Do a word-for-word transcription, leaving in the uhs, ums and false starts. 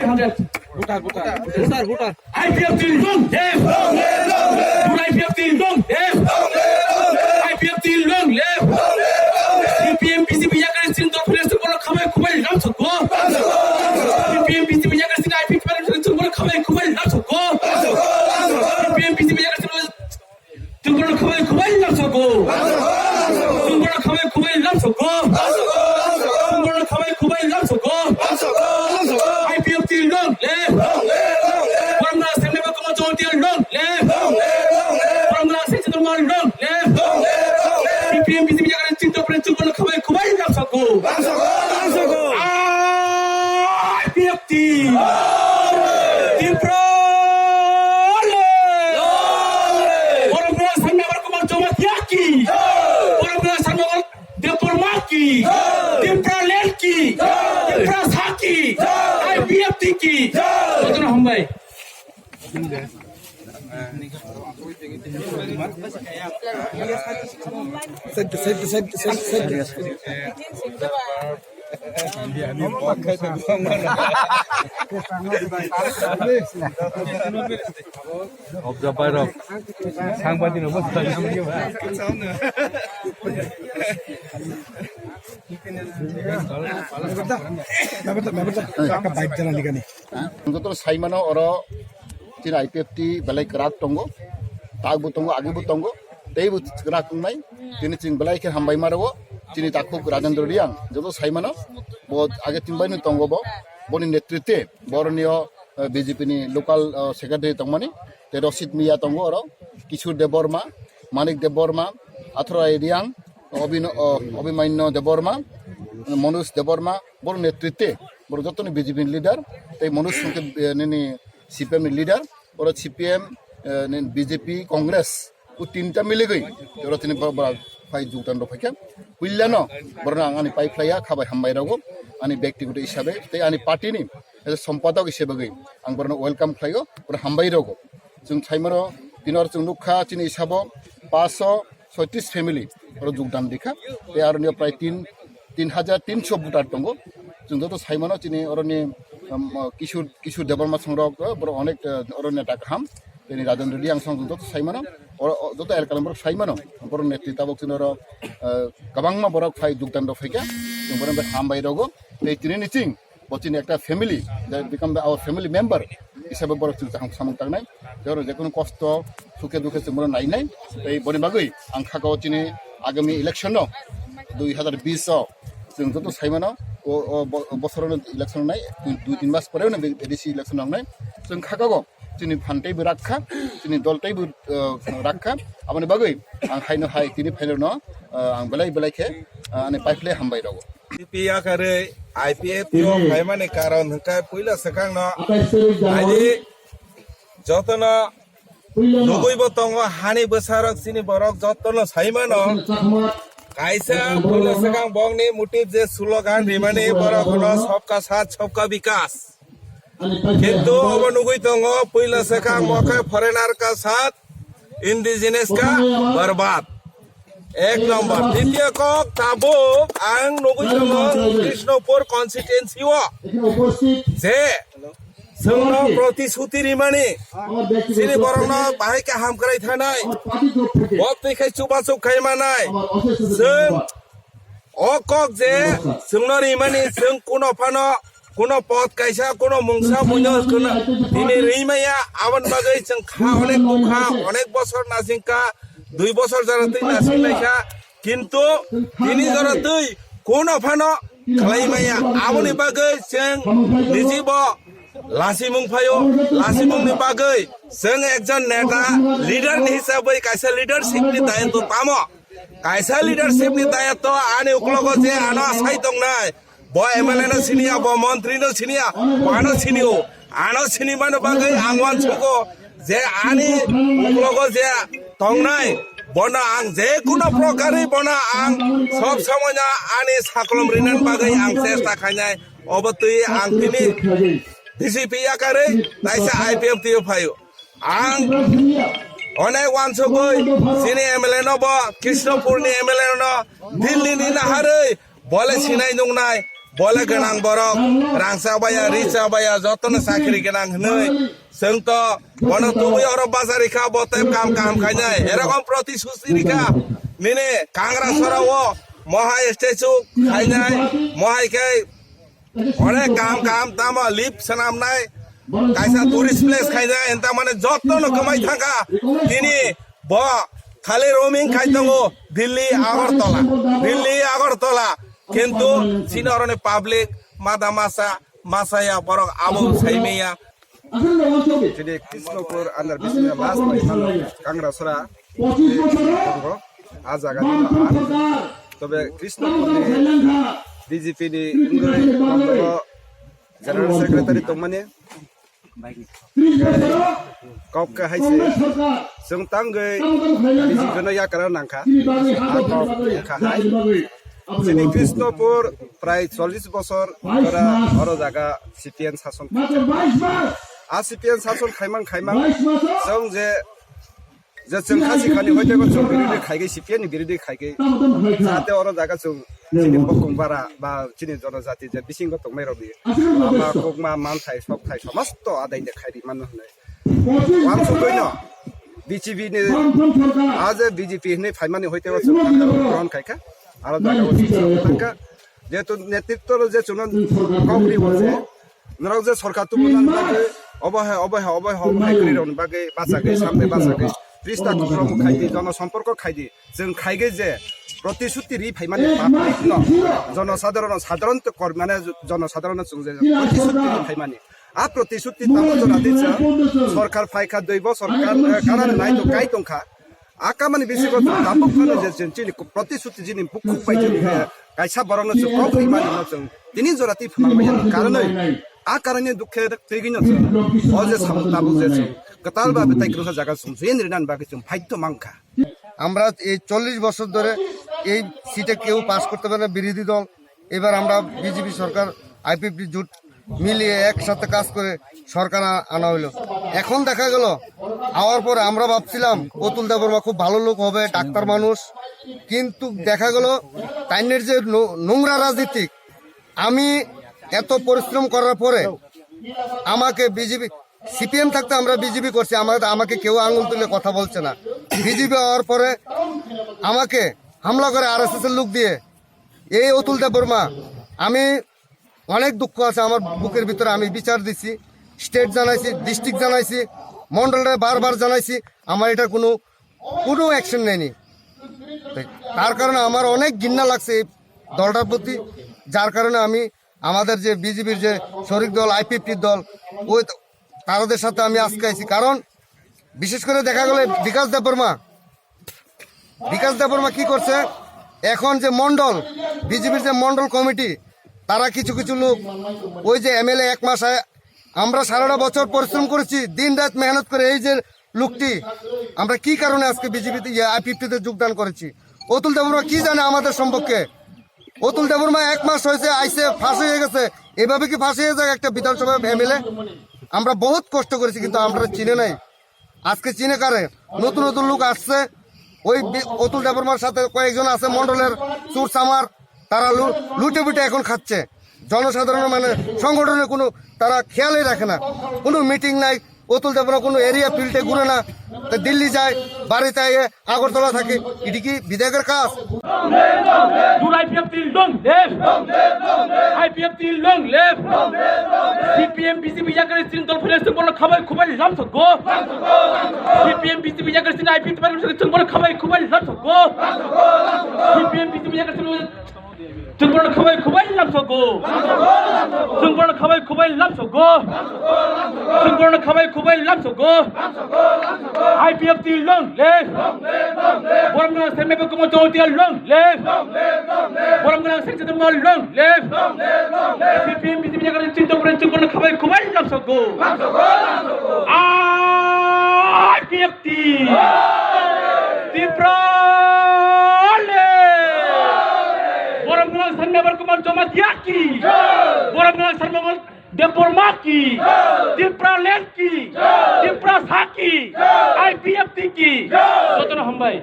Hundred. Voter, voter, voter, voter. I P F T long live! Long live, long live! I P F T long live! Long live, long live! I P F T long live! Long live, long live! C P M B J P yakar sing to press to bolo khabai khubai lam sokko. Lam sokko, lam sokko. C P M B J P yakar sing I P F T yakar sing to bolo khabai khubai lam sokko. Lam sokko, lam sokko. C P M B J P yakar sing Tungborok khabai khubai lamsokgo. Tungborok khabai khubai lamsokgo. Tungborok khabai khubai lamsokgo. I P F T long live. Boromra Sangma Bakuma Jamatia long live. Boromra Sangma long live. C P M B J P yakar sing to press tungborok khabai khubai lamsokgo. I P F T. Tipra le. Boromra Sangma Bakuma Jamatia ki. Boromra Sangma Debbarma ki. Tipra land ki. Tipra sa ki. I P F T ki. Jotono hambai. Side, side, side, side, side. Observer rok, sangbadik rok bo swlai nang ya ba. Bike jana ligani. Joto saimano oro chini I P F T belai kwrak tongo, takbo tongo, agibo tongo, teibo kwrak tongnai. Chini chwng belai khe hambai ma rwo, chini takhuk Rajendra Reang, joto saimano, bo age tinbaino tongo bo, boni netritwe, boroni o, eh, B J P ni local, eh, secretary tongmani, tei Rosit Miya tongo oro, Kishore Debbarma, Manik Debbarma, Athurai Reang, Obino-, o, Abhimanyu Debbarma, Manoj Debbarma, boro netritwe, boro jotoni B J P ni leader, tei Manoj Songke, eh, nini C P M ni leader, oro C P M, eh, nini B J P, Congress, o tinta miligwi, oro tini bo-, bora phai jogdan rok phaikha. Puilano, borno ang ani pai phlaiya, khabai hambai rogo, ani byaktigoto hisabe, tei ani party ni, eh, sompadok hisabe gwi, ang borno welcome khlaio, boro hambai rogo. Chwng saimano, tini oro chwng nukha, chini hisabo, paso, soitris family oro jogdan rikha. Tei aroni prai tin, tin hajar tinso voter tongo. Chwng joto saimano chini oroni, um, Kishore, Kishore Debbarma songrok, uh, borok onek, uh, oro neta kaham. Tini Rajendra Reang song joto saimano, oro, o, joto elkani borok saimano. Borok netri tabok chini oro, uh, kwbangma borok phai jogdan rok phaikha. Chwng borok hambai rogo. Tei tini ni ching bo chini ekta family, they become the, our family member hisabe borok chwng chaham samung tangnai. Tei oro jekono kosto, sukhe dukhe chwng bono nainai. Tei boni bagwi ang kha o chini agami election no, dui hazar bis o chwng joto saimano, o, o bo-, bosorono election nai, dui, dui tin mas pore no A D C election nangnai. Chwng kha o chini phan teibo rakha, chini dol teibo, uh, rakha. Aboni bagwi ang haino hai tini phaino no, uh, ang belai belai khe, uh, ani pai phlai hambai rogo. B J P yakarwi I P F T o phaimani karon hwnkhe puila swkangno aini jotono nugwibo tongo, hani bwsarok chini borok jotono saimano. Kaisa puila swkang bokni motive je slogan rimani borok hono sabka saath sabka vikas. Kintu obo nugwi tongo, puila swkang mokhe foreigner ka saath, indigenous ka barbad. Ek number. Ditiyo kok tabuk ang nugwi tongo Krishnapur constituency o je chwngno protisuti rimani, chini borokno bahai kaham kwrai thanai, bok twi khai chubachu khai manai. Chwng o kok je chwngno rimani, chwng kuno phano kuno pod kaisa, kuno mungsa buino kuno tini rimaya, aboni bagwi chwng kha onek nukha, onek bosor nasingkha, dui bosor jora twi nasinglaikha, kintu tini jora twi kuno phano khlaimaya, aboni bagwi chwng nijibo lasimung phaio, lasimungni bagwi chwng ekjon neta, leader ni hisabwi kaisa leadership ni dayitw tamo. Kaisa leadership ni dayatw ani uklogo je ano asai tongnai, bo M L A no siniya, bo montri no siniya, bo ano sinio, ano sinimano bagwi ang uansugo je ani uklogo je tongnai, bono ang je kuno prokarwi bono ang sob somoino ani saklom rinani bagwi ang chesta khainai, obo twi ang tini B J P yakarwi taisa I P F T o phaio. Ang onek uansugwi chini M L A no bo, Krishnapur ni M L A no, Delhi ni naharwi bole sinai nungnai, Bole gwnang borok, rangsa baya, risa baya, jotono chakri gwnang hwnwi. Chwng to bono tubui oro basa rikha, bo tei kam kaham khainai. Erokom protishuti rikha. Nini Kangra sora o mohai statue khainai, mohai khe onek kaham kaham tamo lift swnamnai, kaisa tourist place khainai, enta mane jotono kwmai thangkha. Tini bo khali roaming khai tongo Delhi, Agartala, Delhi, Agartala. Kintu chini oroni public mada masa, masaya borok abo saimaya. Chini Krishnapur under bisingni last bai mano Kangrasora tongo. A jaga ni no ang. Tobe Krishnapur ni B J P ni wngwi mano General Secretary tongmani. Kok kahai se. Chwng tangwi B J P no yakara nangkha. A kok wngkha hai. Chini Krishnapur prai chollish bosor jora oro jaga C P M sason khaijak. A C P M sason khaimang khaimang chwng je, je chwng khasi khani hoite ko chwng biridhi khaigwi, C P M ni biridhi khaigwi. Jahate oro jaga chwng chini bokong bara ba chini jonojati je bisingo tongmai rokni lama kokma manthai sokthai somosto adai de khairi mano hwnwi. Wansugwino B J P ni, a je B J P hinwi phaimani hoite o chwng grohon khaikha. Aro jaga o chwng tangkha. Jehetu netritto je chwngno kok ri bo je, norok je sorkar tubu nang bagwi, obo hai, obo hai, obo hai, obo hai kwrwi rokni bagwi bachagwi, samde bachagwi, trista kukrok khaidi, jono somporko khaidi, chwng khaigwi je protishuti ri phaimani public no, jono sadharon, sadharon to kor-, mane jono sadharon chwng je protishuti ri phaimani. A protishuti tamo jora di chwng, sorkar phaikha dui bosor kan-, eh, kanani nai to kai tongkha. A kamani bisingo chwng tabuk phano je chwng chini protishuti chini bukhuk bai chwng, eh, kaisa borokno chwng kok ri mani no chwng tini jora twi phwnang maya ni karonwi. A karonwi dukhe twigwi no chwng o je samung tabuk je chwng kwtal ba betai kwrwngsa jaga chwng jeni rinani bagwi chwng phaito mankha. আমরা এই চল্লিশ বছর ধরে এই সিটে কেউ পাস করতে পারে না, বিরোধী দল। এবার আমরা বিজেপি সরকার, আইপিএফটি জোট মিলিয়ে একসাথে কাজ করে সরকার আ-, আনা হইলো। এখন দেখা গেল, আওয়ার পরে আমরা ভাবছিলাম অতুল দেববর্মা খুব ভালো লোক হবে, ডাক্তার মানুষ, কিন্তু দেখা গেল তাইনের যে ন-, নোংরা রাজনীতিক, আমি এত পরিশ্রম করার পরে আমাকে বিজেপি, সিপিএম থাকতে আমরা বিজেপি করছি, আমাকে, আমাকে কেউ আঙুল তুলে কথা বলছে না। বিজেপি হওয়ার পরে আমাকে হামলা করে আরএসএস এর লোক দিয়ে। এই অতুল দেববর্মা, আমি অনেক দুঃখ আছে আমার বুকের ভিতরে, আমি বিচার দিছি, স্টেট জানাইছি, ডিস্ট্রিক্ট জানাইছি, মন্ডলরে বারবার জানাইছি, আমার এটা কোনো, কোনো অ্যাকশন নেয়নি। তাই তার কারণে আমার অনেক ঘৃণা লাগছে এই দলটার প্রতি, যার কারণে আমি আমাদের যে বিজেপির যে শরিক দল, আইপিএফটির দল, ওই ত-, তাদের সাথে আমি আজকে আইছি। কারণ বিশেষ করে দেখা গেল বিকাশ দেববর্মা, বিকাশ দেববর্মা কি করছে? এখন যে মন্ডল, বিজেপির যে মন্ডল কমিটি, তারা কিছু কিছু লোক, ওই যে এমএলএ এক মাস আগে, আমরা সারাটা বছর পরিশ্রম করেছি, দিন রাত মেহনত করে, এই যে লোকটি, আমরা কি কারণে আজকে বিজেপিতে, ইয়ে, আইপিএফটিতে যোগদান করেছি? অতুল দেববর্মা কি জানে আমাদের সম্পর্কে? অতুল দেববর্মা এক মাস হয়েছে আইসে, ফাঁস হয়ে গেছে। এভাবে কি ফাঁস হয়ে যায় একটা বিধানসভা এমএলএ? আমরা বহুত কষ্ট করেছি, কিন্তু আমরা চিনে নাই। আজকে চিনে কারে? নতুন নতুন লোক আসছে। ওই বি-, অতুল দেববর্মার সাথে কয়েকজন আছে মন্ডলের চুর চামার, তারা লু-, লুটে পুটে এখন খাচ্ছে। জনসাধারণ মানে সংগঠনের কোনো তারা খেয়ালই রাখে না, কোনো মিটিং নাই। অতুল দেববর্মা কোনো এরিয়া ফিল্ডে ঘুরে না, তা দিল্লি যায়, বাড়িতে আয়ে আগরতলা থাকে। এটি কি বিধায়কের কাজ? Dun IPFT long live! IPFT long live! CPM BJP yakari sin dol finance chwng bono khabai khubai lam sokgo. CPM BJP yakari sin IPFT party chwng bono khabai khubai lam sokgo. CPM BJP yakari sin Chwng bono khabai khubai lam sokgo. Chwng bono khabai khubai lam sokgo. Chwng bono khabai khubai lam sokgo. IPFT long live. Borom gwnang Sir Mebak Kumar Jamatia long live. Borom gwnang Sir Chithamma long live. CPM BJP yakari chwng bono khabai khubai lam sokgo. IPFT. Tipra le. Borom gwnang Sir Mebak Kumar Jamatia ki. Borom gwnang Sir Mebak Debbarma ki. Tipra land ki. Tipra sa ki. IPFT ki. Jotono hambai.